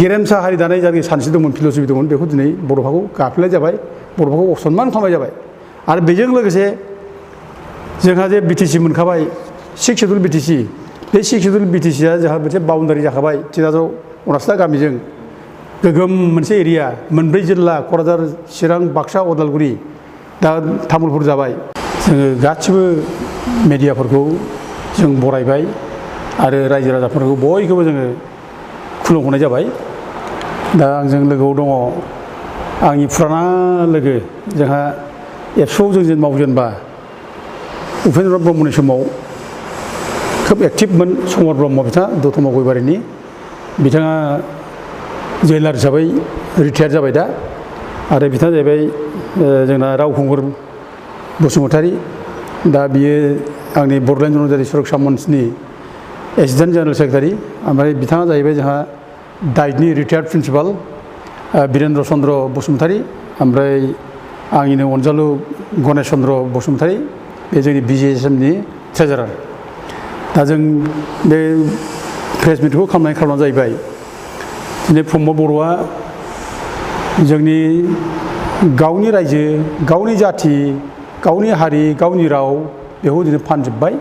गेरेमसा हारि दानाय जायनाखि सानस्रि दंमोन फिल'सफि दंमोन बेखौ दिनै बर'फाखौ गाफ्लेनाय जाबाय बर'फाखौ सनमान खालामनाय जाबाय आरो बेजों लोगोसे जोंहा जे बिटिसि मोनखाबाय 6 सिड्युल बिटिसि बे 6 सिड्युल बिटिसिआ जोंहा मोनसे बाउन्डारि जाखाबाय 13 गामिजों गोगोम मोनसे एरिया मोनब्रै जिल्ला क'क्राझार चिरां बाक्सा उदालगुरि दा तामुलपुर जाबाय जोङो गासिबो मेडियाफोरखौ जों बरायबाय आरो रायजो राजाफोरखौ बयखौबो जोङो खुलुमहरनाय जाबाय दा आंजों लोगोआव दङ आंनि फुराना लोगो जोंहा एबसुआव जों मावजेनबा उपेन्द्र ब्रह्मनि समाव खोब एक्टिभमोन समर ब्रह्म बिथाङा दतमा गयबारिनि बिथाङा जेलार हिसाबै रिटायार जाबाय दा आरो बिथाङा जाहैबाय जोंना रावखुंगुर बसुमतारी दा बियो आंनि बड'लेण्ड जन'जाति सुरक्षा मन्चनि एसिस्टेन्ट जेनेरेल सेक्रेटारि ओमफ्राय बिथाङा जाहैबाय जोंहा डाइटनि रिटायार्ड प्रिन्सिपाल बिरेन्द्र चन्द्र बसुमतारी ओमफ्राय आंनिनो अनजालु गणेश चन्द्र बसुमतारी बे जोंनि BJSMनि ट्रेजारार दा जों बे प्रेस मिटखौ खालामनायनि खारना जाहैबाय दिनै प्रमद बर'आ जोंनि गावनि रायजो गावनि जाथि गावनि हारि गावनि राव बेखौ दिनै फानजोब्बाय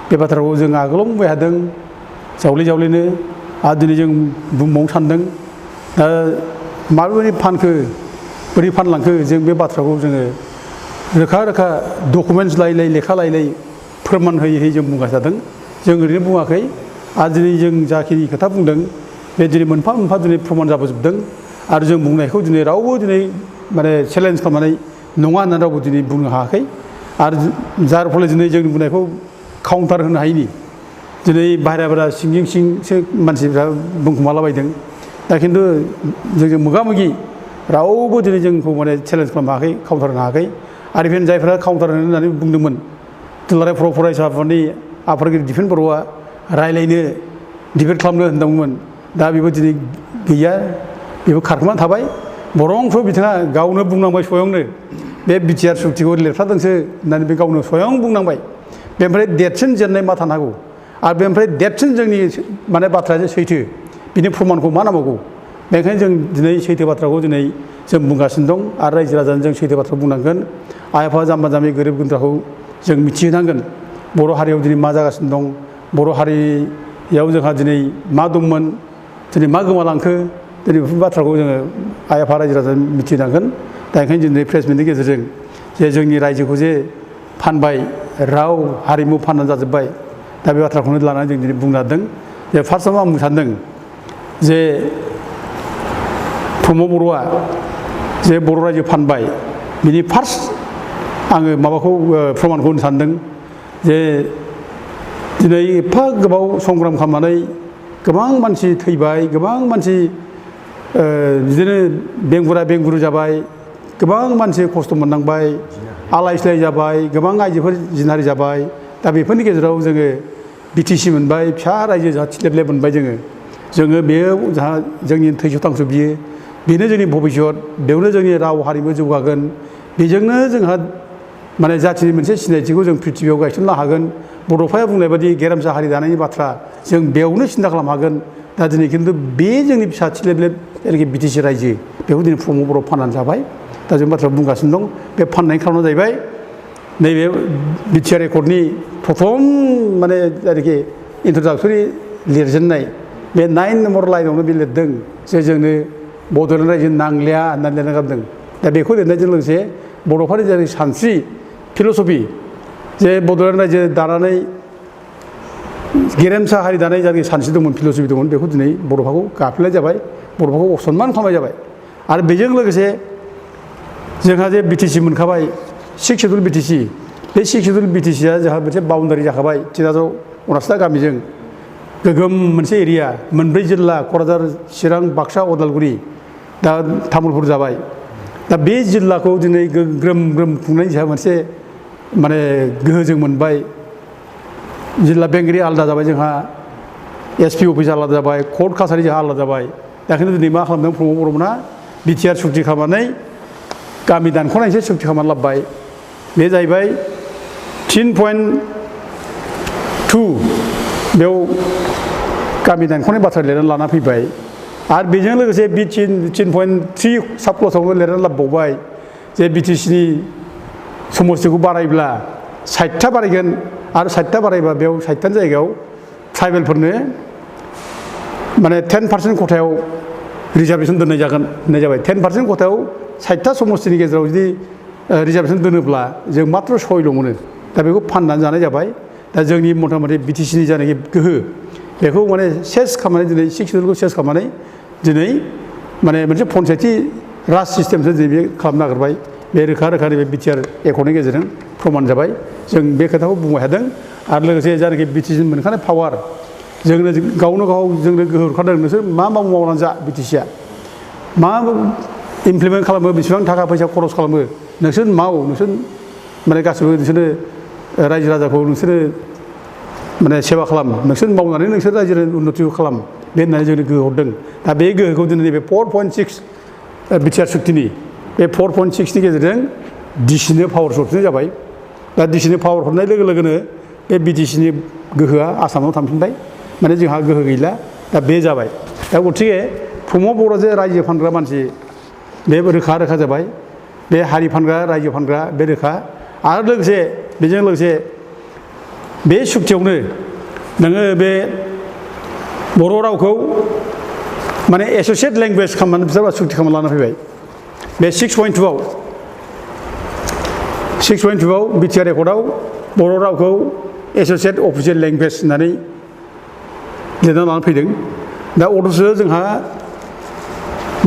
बे बाथ्राखौ जों आगोलाव बुंबाय थादों जावले जावलेनो आरो दिनै जों बुंबावनो सानदों दा माबोरै फानखो बोरै फानलांखो जों बे बाथ्राखौ जोङो रोखा रोखा डकुमेन्टस लायलाय लेखा लायलाय फोरमान होयै जों बुंगासिनो थादों जों ओरैनो बुङाखै आरो दिनै जों जाखिनि खोथा बुंदों बे दिनै मोनफा मोनफा दिनै प्रमान जाबोजोबदों आरो जों बुंनायखौ दिनै रावबो दिनै माने चेलेन्ज खालामनानै नङा होननानै रावबो दिनै बुंनो हायाखै आरो जार फले दिनै जोंनि बुंनायखौ काउन्टार होनो हायैनि दिनै बाहेरा सिंसो मानसिफ्रा बुंखुमालाबायदों दा खिन्थु जोंजों मोगा मोगि रावबो दिनै जोंखौ माने चेलेन्ज खालामनो हायाखै काउन्टार होनो हायाखै आरो बेनो जायफ्रा काउन्टार होनो होननानै बुंदोंमोन दुलाराय फरायसा आफादनि आफादगिरि दिपेन बर'आ रायलायनो डिबेट खालामनो होनदोंमोन दा बेबो दिनै गैया बेबो खारखोमानानै थाबाय बरंथ' बिथाङा गावनो बुंनांबाय स्वयंनो बे बिटिआर सुक्तिखौ लिरथारदोंसो होननानै बे गावनो स्वयं बुंनांबाय बेनिफ्राय देरसिन जेननाय मा थानो हागौ आरो बेनिफ्राय देरसिन जोंनि माने बाथ्राया सैथो बिनि प्रमानखौ मा नांबावगौ बेनिखायनो जों दिनै सैथो बाथ्राखौ दिनै जों बुंगासिनो दं आरो रायजो राजानो जों सैथो बाथ्रा बुंनांगोन आइ आफा जाम्बा जाम्बि गोरिब गुन्द्राखौ जों मिथिहोनांगोन बर' हारियाव दिनै मा जागासिनो दं बर' हारियाव जोंहा दिनै मा दंमोन दिनै मा गोमालांखो दिनै बेफोर बाथ्राखौ जोङो आइ आफा रायजो राजानो मिथिनांगोन दा ओंखायनो दिनै प्रेस मिटनि गेजेरजों जे जोंनि रायजोखौ जे फानबाय राव हारिमु फाननानै जाजोब्बाय दा बे बाथ्राखौनो लानानै जों दिनै बुंनो हादों जे फार्स्टआव आं बुंनो सानदों जे प्रमद बर'आ जे बर' रायजो फानबाय बिनि फार्स्ट आङो माबाखौ प्रमानखौ होनो सानदों जे दिनै एफा गोबाव संग्राम खालामनानै गोबां मानसि थैबाय गोबां मानसि बिदिनो बेंगुरा जाबाय गोबां मानसि खस्थ' मोननांबाय आलाय सिलाय जाबाय गोबां आइजोफोर जिनाहारि जाबाय दा बेफोरनि गेजेराव जोङो बिटिसि मोनबाय फिसा रायजो जाहा थिलेबलेब मोनबाय जोङो बेयो जाहा जोंनि थैस' थांस' बियो बेनो जोंनि भबिष्यत बेयावनो जोंनि राव हारिमु जौगागोन बेजोंनो जोंहा माने जाथिनि मोनसे सिनायथिखौ जों प्रिथिबियाव गायसननो हागोन बड'फाया बुंनाय बायदि गेरेमसा हारि दानायनि बाथ्रा जों बेयावनो सिन्था खालामनो हागोन दा दिनै खिन्थु बे जोंनि फिसा थिलेबलेब जेनाखि बिटिसि रायजो बेखौ दिनै प्रमद बर'आ फाननानै जाबाय दा जों बाथ्रा बुंगासिनो दं बे फाननायनि खारना जाहैबाय नैबे बिटिआर एकर्डनि प्रथम माने जायनाखि इन्ट्रडाक्टरि लिरजेननाय बे 9 नम्बर लाइनावनो बे लिरदों जे जोंनो बड'लेण्ड रायजो नांलिया होननानै लिरना गारदों दा बेखौ लिरनायजों लोगोसे बड'फानि जायनाखि सानस्रि फिल'सफि जे बड'लेण्ड रायजो दानानै गेरेमसा हारि दानाय जायनाखि सानस्रि दंमोन फिल'सफि दंमोन बेखौ दिनै बड'फाखौ गाफ्लेनाय जाबाय बड'फाखौ सनमान खालामनाय जाबाय आरो बेजों लोगोसे जोंहा जे बिटिसि मोनखाबाय 6 सिड्युल बिटिसि बे 6 सिड्युल बिटिसिआ जोंहा मोनसे बाउन्डारि जाखाबाय 13 गामिजों गोगोम मोनसे एरिया मोनब्रै जिल्ला क'क्राझार चिरां बाक्सा उदालगुरि दा तामुलपुर जाबाय दा बे जिल्लाखौ दिनै ग्रोम खुंनायनि जोंहा मोनसे माने गोहो जों मोनबाय जिल्ला बेंगिरि आलादा जाबाय जोंहा एसपि अफिस आलादा जाबाय कर्ट कासारि जोंहा आलादा जाबाय दा खिन्थु दिनै मा खालामदों प्रमद बर'मोनहा बिटिआर सुक्ति खालामनानै गामि दानख'नायसो सुक्ति खालामनानै लाबोबाय बे जाहैबाय 10.2 बेयाव गामि दानख'नाय बाथ्रा लिरनानै लाना फैबाय आरो बेजों लोगोसे बि 3.3 साब क्लसावबो लिरनानै लाबोबावबाय जे बिटिसिनि समस्थिखौ बारायब्ला 60टा बारायगोन आरो 60टा बारायबा बेयाव 60टानि जायगायाव ट्राइबेलफोरनो माने 10% खथायाव रिजार्भेसन दोननाय जागोन होननाय जाबाय 10% खथायाव 60टा समस्थिनि गेजेराव जुदि रिजार्भेसन दोनोब्ला जों मात्र 6ल' मोनो दा बेखौ फाननानै जानाय जाबाय दा जोंनि मथा मथि बिटिसिनि जानाखि गोहो बेखौ माने सेस खालामनानै दिनै 6 सिडुलखौ सेस खालामनानै दिनै माने मोनसे पन्सायती राज सिस्टेमसो दिनै बे खालामनो नागिरबाय बे रोखा रोखानि बे बिटिआर एकर्डनि गेजेरजों प्रमान जाबाय जों बे खोथाखौ बुंबाय थादों आरो लोगोसे जानाखि बिटिसि मोनखानाय पावार जोंनो गावनो गाव जोंनो गोहो हरखादों नोंसोर मा मावनानै जा बिटिसिआ मा इमप्लिमेन्ट खालामो बेसेबां थाखा फैसा खरस खालामो नोंसोर माव नोंसोर माने गासिबो नोंसोरनो रायजो राजाखौ नोंसोरो माने सेवा खालाम नोंसोर मावनानै नोंसोर रायजोनि उन्नतिखौ खालाम बे होननानै जोंनो गोहो हरदों दा बे गोहोखौ दिनै नैबे 4.6 बिटिआर सुक्तिनि बे 4.6नि गेजेरजों डिसिनो पावार हरफिननाय जाबाय दा डिसिनो पावार हरनाय लोगो लोगोनो बे बिटिसिनि गोहोआ आसामाव थांफिनबाय माने जोंहा गोहो गैला दा बे जाबाय दा गथिखे प्रमद बर'आ जे रायजो फानग्रा मानसि बे रोखा रोखा जाबाय बे हारि फानग्रा रायजो फानग्रा बे रोखा आरो लोगोसे बेजों लोगोसे बे सुक्तियावनो नोङो बे बर' रावखौ माने एस'सियेट लेंगुवेज खालामनानै बिसोर सुक्ति खालामना लाना फैबाय बे 6.2आव बिटिआर एकर्डआव बर' रावखौ एस'सियेट अफिसियेल लेंगुवेज होननानै लिरना लानानै फैदों दा अथ'स जोंहा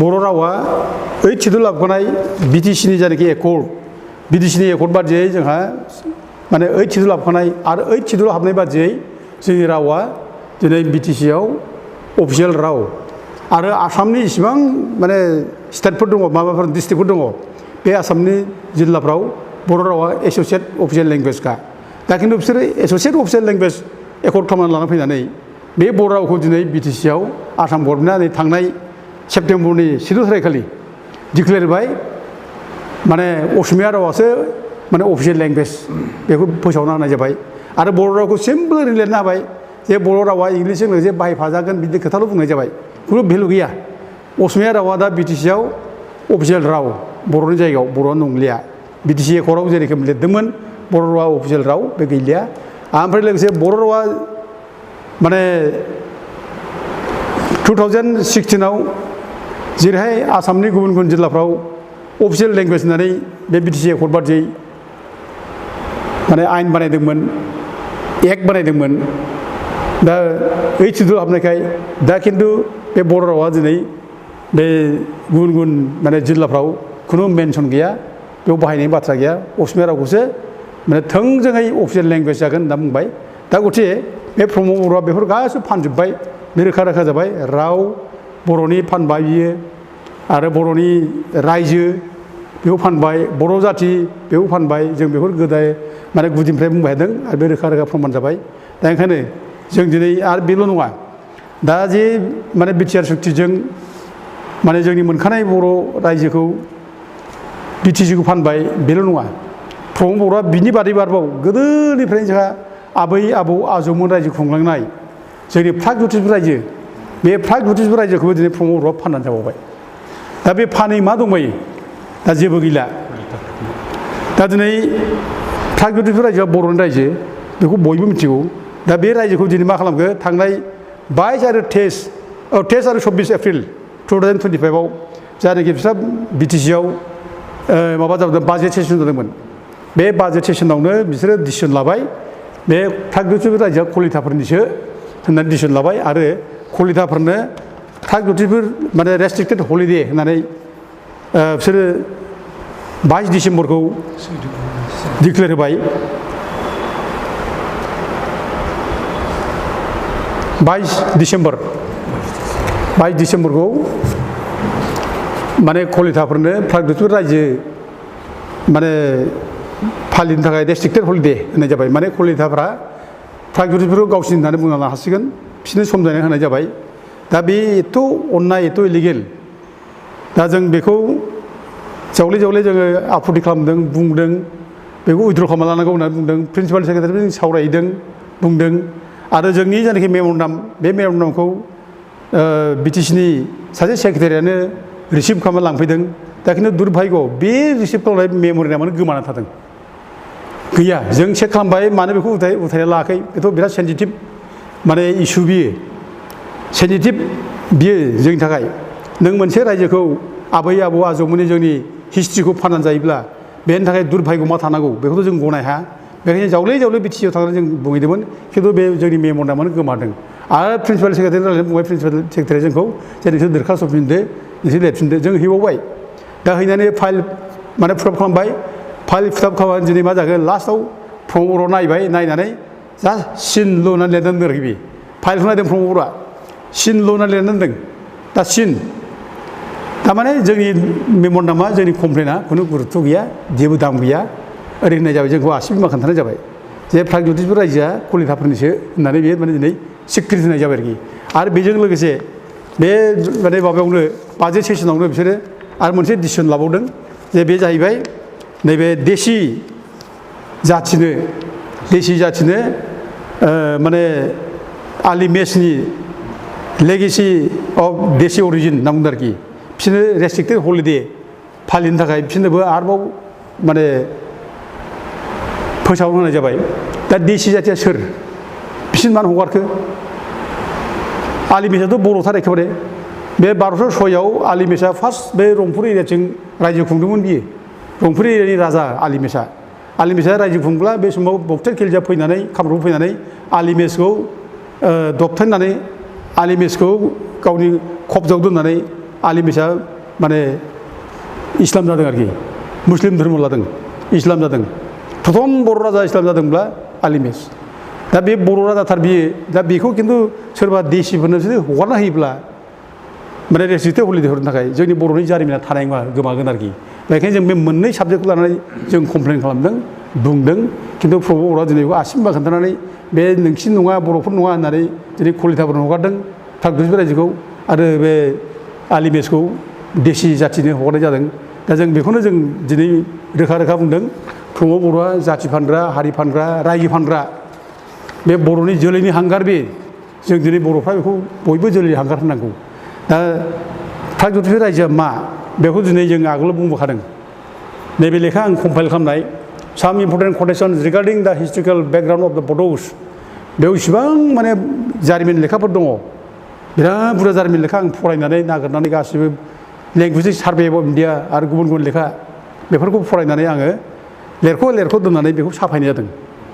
बर' रावा 8 सिडुल लाबोनाय बिटिसिनि जायनाखि एकर्ड बिटिसिनि एकर्ड बादियै जोंहा माने 8 सिडुल हाबखानाय आरो 8 सिडुल हाबनाय बादियै जोंनि रावा दिनै बिटिसिआव अफिसियेल राव आरो आसामनि इसिबां माने स्टेटफोर दङ माबाफोर डिस्ट्रिक्टफोर दङ बे आसामनि जिल्लाफ्राव बर' रावा एस'सियेट अफिसियेल लेंगुवेजखा दा खिन्थु बिसोरो एस'सियेट अफिसियेल लेंगुवेज एकर्ड खालामनानै लाना फैनानै बे बर' रावखौ दिनै बिटिसिआव आसाम गभर्नमेन्टआ थांनाय सेप्तेम्बरनि 6 थारिखखालि डिक्लेयार होबाय माने असमिया रावासो माने अफिसियेल लेंगुवेज बेखौ फोसावना होनाय जाबाय आरो बर' रावखौ सिम्पोल लिरना होबाय जे बर' रावा इंलिसजों लोगोसे बाहायफाजागोन बिदि खोथाल' बुंनाय जाबाय खुनु भेलु गैया असमिया रावा दा बिटिसिआव अफिसियेल राव बर'नि जायगायाव बर'आ नंलिया बिटिसि एकर्डआव जेरोखोम लिरदोंमोन बर' रावा अफिसियेल राव बे गैलिया ओमफ्राय लोगोसे बर' रावा माने 2016आव जेरैहाय आसामनि गुबुन गुबुन जिल्लाफ्राव अफिसियेल लेंगुवेज होननानै बे बिटिसि एकर्ड बादियै माने आयेन बानायदोंमोन एक्ट बानायदोंमोन दा 8 सिडुल हाबनायखाय दा खिन्थु बे बर' रावा दिनै बे गुबुन गुबुन माने जिल्लाफ्राव खुनु मेनसन गैया बेयाव बाहायनायनि बाथ्रा गैया असमिया रावखौसो माने थोंजोङै अफिसियेल लेंगुवेज जागोन होनना बुंबाय दा गथिखे बे प्रमद बर'आ बेफोर गासिबो फानजोब्बाय बे रोखा रोखा जाबाय राव बर'नि फानबाय बियो आरो बर'नि रायजो बेखौ फानबाय बर' जाथि बेखौ फानबाय जों बेफोर गोदाय माने गुदिनिफ्राय बुंबाय थादों आरो बे रोखा रोखा प्रमान जाबाय दा ओंखायनो जों दिनै आरो बेल' नङा दा जे माने बिटिआर सुक्तिजों माने जोंनि मोनखानाय बर' रायजोखौ बिटिसिखौ फानबाय बेल' नङा प्रमद बर'आ बिनि बादै बारबाव गोदोनिफ्रायनो जोंहा आबै आबौ आजौमोन रायजो खुंलांनाय जोंनि प्राग ज्यतिषपुर रायजो बे प्राग ज्यतिषपुर रायजोखौबो दिनै प्रमद बर'आ फाननानै जाबावबाय दा बे फानै मा दंबायो दा जेबो गैला दा दिनै प्राग ज्यतिषपुर रायजोआ बर'नि रायजो बेखौ बयबो मिथिगौ दा बे रायजोखौ दिनै मा खालामखो थांनाय 22 आरो 23 आरो 24 एप्रिल 2025आव जायनाखि बिस्रा बिटिसिआव माबा जादों बाजेट सेसन जादोंमोन बे बाजेट सेसनावनो बिसोरो डिसिसन लाबाय बे प्राग ज्यतिषपुर रायजोआ कलिताफोरनिसो होननानै डिसिसन लाबाय आरो कलिताफोरनो प्राग ज्यतिषपुर माने रेस्ट्रिक्टेड हलिडे होननानै बिसोरो 22 डिसेम्बरखौ डिक्लेयार होबाय 22 डिसेम्बरखौ माने कलिताफोरनो प्राग ज्यतिषपुर रायजो माने फालिनो थाखाय रेस्ट्रिक्टेड हलिडे होननाय जाबाय माने कलिताफ्रा प्राग ज्यतिषपुरखौ गावसिनि होननानै बुंना लानो हासिगोन बिसोरनो समजायनानै होनाय जाबाय दा बे एथ' अननाय एथ' इलिगेल दा जों बेखौ जावले जावले जोङो आपत्ति खालामदों बुंदों बेखौ उइद्र खालामना लानांगौ होननानै बुंदों प्रिन्सिपाल सेक्रेटारिजों सावरायदों बुंदों आरो जोंनि जायनाखि मेम'रेन्डाम बे मेम'रेन्डामखौ बिटिसिनि सासे सेक्रेटारियानो रिसिभ खालामना लांफैदों दा खिन्थु दुर्भाग्य बे रिसिभ खालामनाय मेम'रिया माने गोमाना थादों गैया जों चेक खालामबाय मानो बेखौ उथायना लायाखै बेथ' बिराद सेन्सिटिभ माने इस्यु बियो सेन्सिटिभ बियो जोंनि थाखाय नों मोनसे रायजोखौ आबै आबौ आजौमोननि जोंनि हिस्ट्रिखौ फाननानै जायोब्ला बेनि थाखाय दुर्भाग्य मा थानांगौ बेखौथ' जों गनाय हाया बेखायनो जावले बिटिसिआव थांनानै जों बुंहैदोंमोन खिन्थु बे जोंनि मेम'रिया माने गोमादों आरो प्रिन्सिपाल सेक्रेटारि रायज्लायनानै बुंबाय प्रिन्सिपाल सेक्रेटारि जोंखौ जे नोंसोर दरखास्त हरफिनदो नोंसोर लिरफिनदो जों हैबावबाय दा हैनानै फाइल माने फुराब खालामबाय फाइल फिटाब खालामनानै दिनै मा जागोन लास्टआव प्रम'टराव नायबाय नायनानै जा सिनल' होननानै लिरनानै दोनदों आरोखि बे फाइलखौ नायदों प्रम'टरा सिनल' होननानै लिरनानै दोनदों दा सिन थारमाने जोंनि मेम'रियामा जोंनि कमप्लेना खुनु गुरुत्व गैया जेबो दाम गैया ओरै होननाय जाबाय जोंखौ आसि बिमा खोन्थानाय जाबाय जे प्रागज्यतिषपुर रायजोआ कलिताफोरनिसो होननानै बे माने दिनै सिक्रिट होनाय जाबाय आरोखि आरो बेजों लोगोसे बे माने माबायावनो बाजेट सेसनावनो बिसोरो आरो मोनसे डिसिसन लाबावदों जे बे जाहैबाय नैबे देसि जाथिनो माने आलि मेसनि लेगेसि अफ देसि अरिजिन होनना बुंदों आरोखि बिसोरनो रेस्ट्रिक्टेड हलिडे फालिनो थाखाय बिसोरनोबो आरोबाव माने फोसाव होनाय जाबाय दा देसि जाथिया सोर बिसोर मानो हगारखो आलिमेसाथ' बर'थार एखेबारे बे 1206आव आलिमेसा फार्स्ट बे रंपुर एरियाथिं रायजो खुंदोंमोन बियो रंपुर एरियानि राजा आलिमेसा रायजो खुंब्ला बे समाव बक्टार खिलजिया फैनानै कामरुप फैनानै आलिमेसखौ दबथायनानै आलिमेसखौ गावनि खबजाव दोननानै आलिमेसा माने इस्लाम जादों आरोखि मुस्लिम धर्म लादों इस्लाम जादों प्रथम बर' राजा इस्लाम जादोंब्ला आलिमेस दा बे बर' राजाथार बियो दा बेखौ खिन्थु सोरबा देसिफोरनो जुदि हगारना होयोब्ला माने रेस्ट्रिक्टेड हलिडे हरनो थाखाय जोंनि बर'नि जारिमिना थानाय नङा गोमागोन आरोखि बेखायनो जों बे मोननै साबजेक्टखौ लानानै जों कमप्लेन खालामदों बुंदों खिन्थु प्रभुआ दिनै आसिमबा खोन्थानानै बे नोंसिनि नङा बर'फोर नङा होननानै दिनै कलिताफोरनो हगारदों प्रागज्यतिषपुर रायजोखौ आरो बे आलिमेसखौ देसि जाथिनो हगारनाय जादों दा जों बेखौनो जों दिनै रोखा बुंदों प्रमद बर'आ जाथि फानग्रा हारि फानग्रा रायजो फानग्रा बे बर'नि जोलैनि हांगार बे जों दिनै बर'फ्रा बेखौ बयबो जोलैनि हांगार होनांगौ दा प्रागज्यतिषपुर रायजोआ मा बेखौ दिनै जों आगोलाव बुंबोखादों नैबे लेखा आं कम्पाइल खालामनाय साम इम्पर्टेन्ट कटेसन रिगार्डिं दा historical background of the Bodos बेयाव इसिबां माने जारिमिन लेखाफोर दङ बिराद बुरजा जारिमिन लेखा आं फरायनानै नागिरनानै गासिबो लेंगुवेज सार्भे अफ इन्डिया आरो गुबुन लेखा बेफोरखौ फरायनानै आङो लेरख' दोननानै बेखौ साफायनाय जादों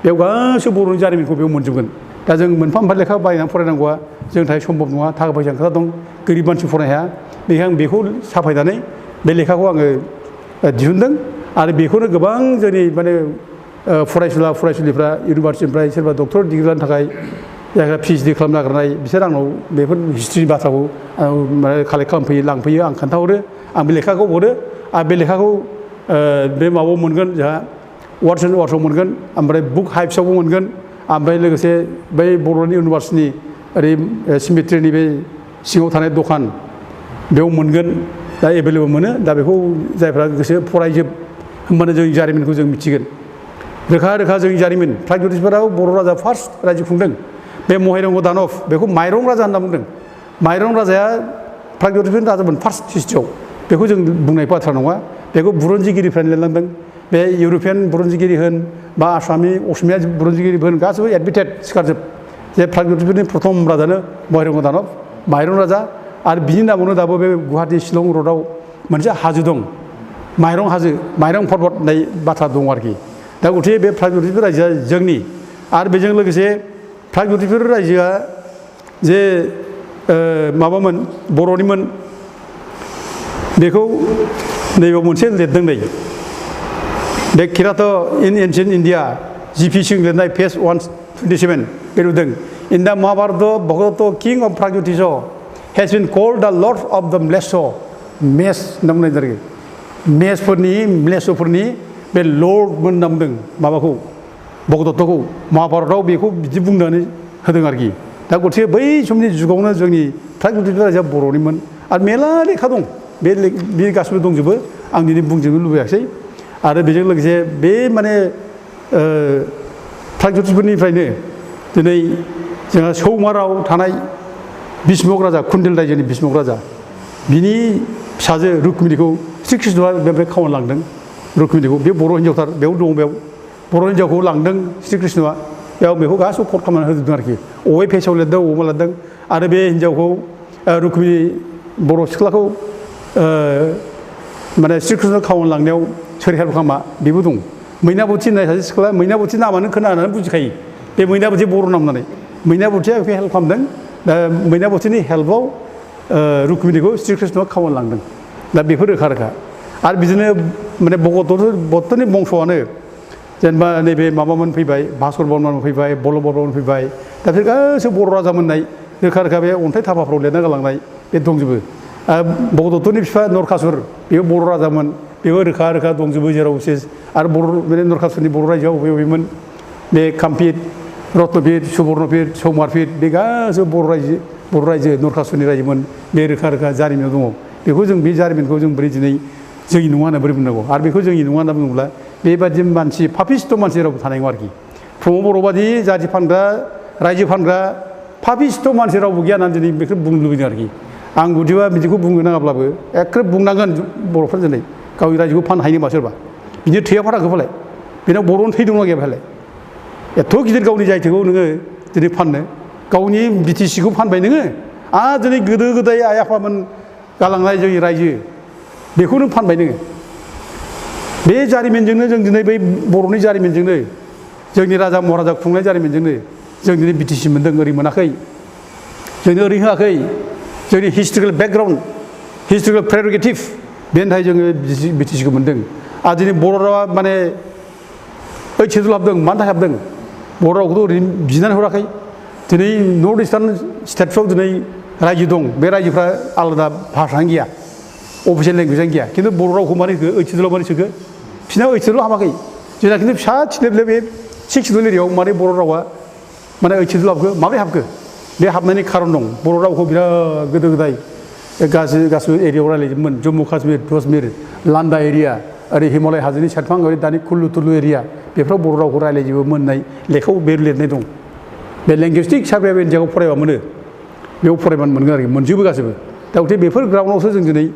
बेयाव गासैबो बर'नि जारिमिनखौ बेयाव मोनजोबगोन दा जों मोनफा लेखा बायनानै फरायनांगौआ जोंनि थाखाय सम्भब नङा थाखा फैसानि खोथा दं गोरिब मानसि फरायनो हाया बेखायनो आं बेखौ साफायनानै बे लेखाखौ आङो दिहुनदों आरो बेखौनो गोबां जोंनि माने फरायसुलिफ्रा इउनिभारसिटिनिफ्राय सोरबा डक्टर डिग्रि लानो थाखाय जायफ्रा PhD खालामनो नागिरनाय बिसोर आंनाव बेफोर हिस्ट्रिनि बाथ्राखौ माने कालेक्ट खालामफैयो लांफैयो आं खोन्थाहरो आं बे लेखाखौ हरो आरो बे लेखाखौ बे माबायाव मोनगोन जोंहा वार्डसआव मोनगोन ओमफ्राय बुक हाइब्सआवबो मोनगोन ओमफ्राय लोगोसे बै बर'नि इउनिभारसिटिनि ओरै सिमेट्रिनि बे सिङाव थानाय दखान बेयाव मोनगोन दा एभेलेबल मोनो दा बेखौ जायफ्रा गोसो फरायजोब होमबानो जोंनि जारिमिनखौ जों मिथिगोन रोखा जोंनि जारिमिन प्रागज्यतिषपुराव बर' राजा फार्स्ट रायजो खुंदों बे महिरंग दानब बेखौ माइरं राजा होनना बुंदों माइरं राजाया प्रागज्यतिषपुरनि राजामोन फार्स्ट हिस्ट्रियाव बेखौ जों बुंनाय बाथ्रा नङा बेखौ बुरन्जिगिरिफ्रानो लिरलांदों बे इउर'पियान बुरन्जिगिरि होन बा आसामनि असमिया बुरन्जिगिरि होन गासैबो एडमिटेड सिखारजोब जे प्रागज्यतिषपुरनि प्रथम राजानो महिरंग दानब माइरं राजा आरो बिनि नामावनो दाबो बे गुवाहाटि शिलं रडआव मोनसे हाजो दं माइरं हाजो माइरं पर्बत होननाय बाथ्रा दं आरोखि दा गथिखे बे प्रागज्यतिषपुर रायजोआ जोंनि आरो बेजों लोगोसे प्रागज्यतिषपुर रायजोआ जे माबामोन बर'निमोन बेखौ नैबेयाव मोनसे लिरदों नै बे किरात इन एन्सियेन्ट इन्डिया GP सिं लिरनाय पेज 127 बे नुदों इन दा महाभारत भगत किं अफ प्रागज्यतिष हेज बिन कल्ड द लर्ड अफ द मेस होनना बुंनाय जादों म्लेच्छफोरनि बे लर्डमोन होनना बुंदों माबाखौ भगदत्तखौ महाभारतआव बेखौ बिदि बुंनानै होदों आरोखि दा गथिखे बै समनि जुगावनो जोंनि प्रागज्यतिषपुर रायजोआ बर'निमोन आरो मेरला लेखा दं बे गासिबो दंजोबो आं दिनै बुंजोबनो लुबैयाखै आरो बेजों लोगोसे बे माने प्रागज्यतिषपुरनिफ्रायनो दिनै जोंहा सौमाराव थानाय बिष्मक राजा कुन्देल रायजोनि बिष्मक राजा बिनि फिसाजो रुक्मिनिखौ श्री कृष्णआ बेनिफ्राय खावना लांदों रुक्मिनिखौ बे बर' हिन्जावथार बेयाव दं बेयाव बर' हिन्जावखौ लांदों श्री कृष्णआ बेयाव बेखौ गासिबो कट खालामनानै होजोबदों आरोखि अबे फेसाव लिरदों अबे लिरदों आरो बे हिन्जावखौ रुक्मिनि बर' सिख्लाखौ माने श्री कृष्ण खावना लांनायाव सोर हेल्प खालामा बेबो दं मैनाबती होननाय सासे सिख्ला मैनाबती नामानो खोनानानै बुजिखायो बे मैनाबती बर' नाम होननानै मैनाबतीया बेखौ हेल्प खालामदों दा मैनाबतीनि हेल्पआव रुक्मिनिखौ श्री कृष्णआ खावना लांदों दा बेफोर रोखा रोखा आरो बिदिनो माने भगतनि बंस'आनो जेनेबा नैबे माबामोन फैबाय भास्कर बर्मन फैबाय बल्लभ बर्मन फैबाय दा बिसोर गासैबो बर' राजा मोननाय रोखा रोखा बे अन्थाइ थाफाफ्राव लिरना गालांनाय बे दंजोबो भगदत्तनि बिफा नरकासुर बेबो बर' राजामोन बेबो रोखा रोखा दंजोबो जेराव सेस आरो बे नरकासुरनि बर' रायजोआव बबे बबेमोन बे कामपिट रत्नपिट सुवर्णपिट सौमारपिट बे गासैबो बर' रायजो नरकासुरनि रायजोमोन बे रोखा रोखा जारिमिनाव दङ बेखौ जों बे जारिमिनखौ जों बोरै दिनै जोंनि नङा होनना बोरै बुंनांगौ आरो बेखौ जोंनि नङा होनना बुङोब्ला बेबादि मानसि पापिस्ट' मानसि रावबो थानाय नङा आरोखि प्रमद बर' बादि जाथि फानग्रा रायजो फानग्रा पापिस्ट' मानसि रावबो गैया होननानै दिनै बेखौ बुंनो लुबैदों आरोखि आं गुदिबा बिदिखौ बुंनो नाङाब्लाबो एखे बुंनांगोन बर'फ्रा दिनै गावनि रायजोखौ फाननो हायो नामा सोरबा बिनि थैया फाराखौ फालाय बेनाव बर'नि थै दंना गैया फालाय एथ' गिदिर गावनि जायथोखौ नोङो दिनै फाननो गावनि बिटिसिखौ फानबाय नोङो आरो दिनै गोदो गोदाय आइ आफामोन गालांनाय जोंनि रायजो बेखौ नों फानबाय नोङो बे जारिमिनजोंनो जों दिनै बै बर'नि जारिमिनजोंनो जोंनि राजा महाराजा खुंनाय जारिमिनजोंनो जों दिनै बिटिसि मोन्दों ओरै मोनाखै जोंनो ओरै होआखै जोंनि हिस्ट्रिकेल बेकग्राउन्ड हिस्ट्रिकेल प्रेरगेटिभ बेनि थाखाय जोङो बिटिसिखौ मोन्दों आरो दिनै बर' रावा माने ओइथ सेडुल हाबदों मानि थाखाय हाबदों बर' रावखौथ' ओरैनो बिनानै हराखै दिनै नर्थ इस्टार्न स्टेटफ्राव दिनै रायजो दं बे रायजोफ्रा आलादा भाषायानो गैया अफिसियेल लेंगुवेजानो गैया खिन्थु बर' रावखौ मानो होखो ओइथ सेडुलाव मानो सोखो बिसिना ओइथ सेडुलाव हाबाखै जोंना खिन्थु फिसा थिलेबले बे सिक्स सेडुल एरियायाव माने बर' रावा माने ओइथ सेडुलाव हाबखो माबोरै हाबखो बे हाबनायनि खारन दं बर' रावखौ बिराद गोदो गोदाय गासिबो एरियायाव रायज्लायजोबोमोन जम्मु काश्मीर लान्दा एरिया ओरै हिमालय हाजोनि सेरफां ओरै दानि कुल्लु तुल्लु एरिया बेफोराव बर' रावखौ रायज्लायजोबोमोन होननाय लेखायाव बे लिरनाय दं बे लेंगुइस्टिक सार्भे अफ इन्डियाखौ फरायबा मोनो बेयाव फरायबानो मोनगोन आरोखि मोनजोबो गासैबो दा गथिखे बेफोर ग्राउन्डआवसो जों दिनै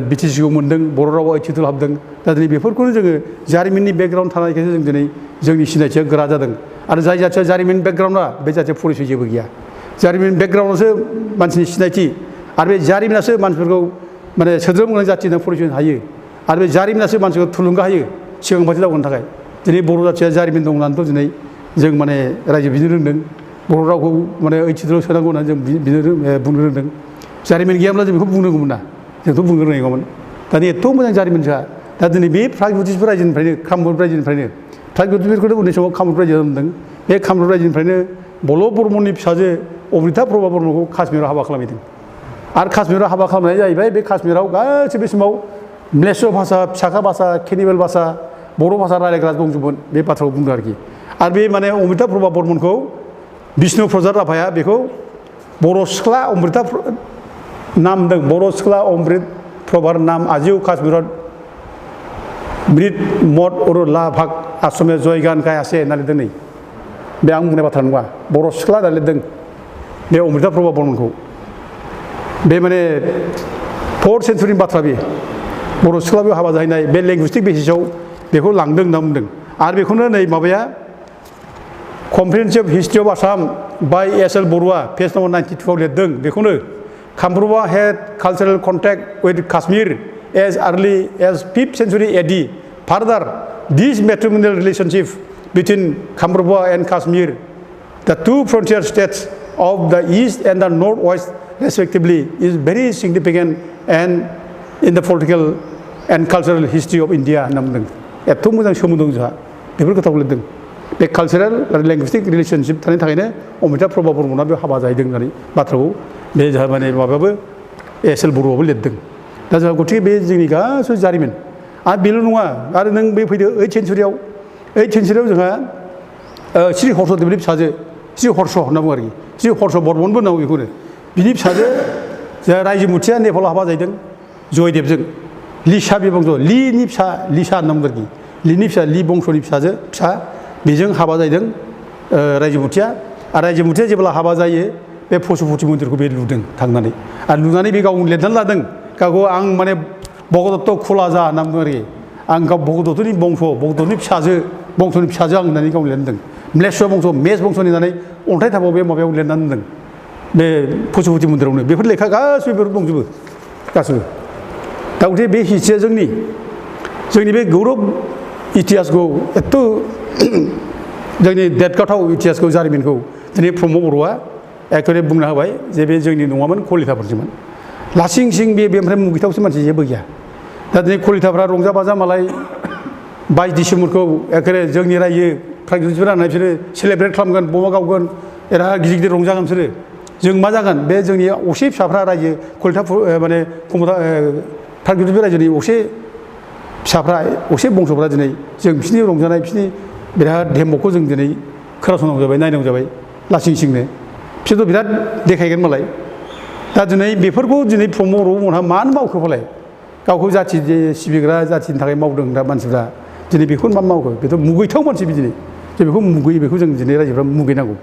बिटिसिखौ मोन्दों बर' रावा ओइथ सेडुल हाबदों दा दिनै बेफोरखौनो जोङो जारिमिननि बेकग्राउन्ड थानायखायसो जों दिनै जोंनि सिनायथिया गोरा जादों आरो जाय जाथिया जारिमिन बेकग्राउन्डआ बे जाथिया परिचय जेबो गैया जारिमिन बेकग्राउन्डआवसो मानसिनि सिनायथि आरो बे जारिमिनासो मानसिफोरखौ माने सोद्रोम गोनां जाथि होनना परिचय होनो हायो आरो बे जारिमिनासो मानसिखौ थुलुंगा होयो सिगां फारसे दावगानो थाखाय दिनै बर' जाथिया जारिमिन दं होननानैथ' दिनै जों माने रायजो बिनो रोंदों बर' रावखौ माने ओइथ सेडुलाव सोनांगौ होननानै जों बुंनो रोंदों जारिमिन गैयाब्ला जों बेखौ बुंनो रोंगौमोन ना जोंथ' बुंनो रोंनाय नङामोन दानि एथ' मोजां जारिमिन जोंहा दा दिनै बे प्रागज्यतिसपुर रायजोनिफ्रायनो कामरुप रायजोनिफ्रायनो प्रागज्यतिसपुरखौथ' उन्दै समाव कामरुप रायजो मोनदों बे कामरुप रायजोनिफ्रायनो बल्लभ बर्मननि फिसाजो अमृता प्रभा बर्मनखौ काश्मीराव हाबा खालामहैदों आरो काश्मीराव हाबा खालामनाय जाहैबाय बे काश्मीराव गासै बे समाव म्लेच्छ भाषा फिसाखा भाषा केनिबेल भाषा बर' भाषा रायज्लायग्रा दंजोबमोन बे बाथ्राखौ बुंदों आरोखि आरो बे माने अमृता प्रभा बर्मनखौ बिष्णु प्रसाद राभाया बेखौ बर' सिख्ला अमृता नाम होनदों बर' सिख्ला अमृत प्रभार नाम आजिउ काश्मीरत मृत मद और लाभाग आश्रमे जयगान गायासे होनना लिरदों नै बे आं बुंनाय बाथ्रा नङा बर' सिख्ला होनना लिरदों बे अमृता प्रभा बर्मनखौ बे माने 4th सेन्चुरिनि बाथ्रा बे बर' सिख्लाबो हाबा जाहैनाय बे लेंगुइस्टिक बेसिसाव बेखौ लांदों होनना बुंदों आरो बेखौनो नै माबाया comprehensive history of Assam by S L. बर'आ पेज नम्बर 92 आव लिरदों बेखौनो Kamarupa had cultural contact with Kashmir as early as 5th century AD further this matrimonial relationship between Kamarupa and Kashmir the two frontier states of the east and the northwest respectively is very significant and in the political and cultural history of India होनना बुंदों एथ' मोजां सोमोन्दो दं जोंहा बेफोर खोथाखौ लिरदों बे कालचारेल आरो लेंगुइस्टिक रिलेशनशिप थानायनि थाखायनो अमृता प्रभा बर्मनआ बे हाबा जाहैदों होननानै बाथ्राखौ बे जोंहा माने माबायाबो एस.एल. बर'आबो लिरदों दा जोंहा गथिखे बे जोंनि गासैबो जारिमिन आरो बेल' नङा आरो नों बे फैदो 8th centuryआव जोंहा श्री हर्षदेबनि फिसाजो श्री हर्ष होनना बुङो आरोखि श्री हर्ष बर्मनबो होननांगौ बेखौनो बिनि फिसाजो जोंहा रायजोमुथिया नेपालाव हाबा जाहैदों जयदेबजों लिसा बिबंस लिनि फिसा लिसा होनना बुङो आरोखि लिनि फिसा लि बंस'नि फिसा बेजों हाबा जाहैदों रायजोमुथिया आरो रायजोमुथिया जेब्ला हाबा जायो बे पशुपति मन्दिरखौ बे लुदों थांनानै आरो लुनानै बे गाव लिरनानै लादों गावखौ आं माने भगदत्त खोलाजा होनना बुङो आरोखि आं गाव भगदत्तनि भगदत्तनि बंस'नि फिसाजो आं होननानै गाव लिरदों म्लेच्छ बंस मेस बंस'नि होननानै अन्थाइ थाबाव बे माबायाव लिरनानै दोनदों बे पशुपति मन्दिरावनो बेफोर लेखा गासिबो बेफोर दंजोबो गासिबो दा गथे बे हिस्ट्रिया जोंनि बे गौरब इतिहासखौ एथ' जोंनि देरगाथाव इतिहासखौ जारिमिनखौ दिनै प्रमद बर'आ एखेबारे बुंना होबाय जे बे जोंनि नङामोन कलिताफोरसोमोन लासिं सिं बेनिफ्राय मुगैथावसो मानसि जेबो गैया दा दिनै कलिताफ्रा रंजा बाजा मालाय 22 डिसेम्बरखौ एखेबारे जोंनि रायजो प्रागज्योतिसफोरा होननाय बिसोरो सेलेब्रेट खालामगोन बमा गावगोन एरा गिदिर गिदिर रंजागोन बिसोरो जों मा जागोन बे जोंनि असे फिसाफ्रा रायजो कलिता माने प्रागज्योतिसफोर रायजोनि असे फिसाफ्रा असे बंस'फ्रा दिनै जों बिसोरनि रंजानाय बिसोरनि बिराद डेम'खौ जों दिनै खोनासंनांगौ जाबाय नायनांगौ जाबाय लासिं सिंनो बिसोरथ' बिराद देखायगोन मालाय दा दिनै बेफोरखौ दिनै प्रमद बर'मोनहा मानो मावखो फालाय गावखौ जाथि सिबिग्रा जाथिनि थाखाय मावदों दा मानसिफ्रा दिनै बेखौ मा मावखो बेथ' मुगैथाव मानसि बिदिनो जों बेखौ मुगैयो बेखौ जों दिनै रायजोफ्रा मुगैनांगौ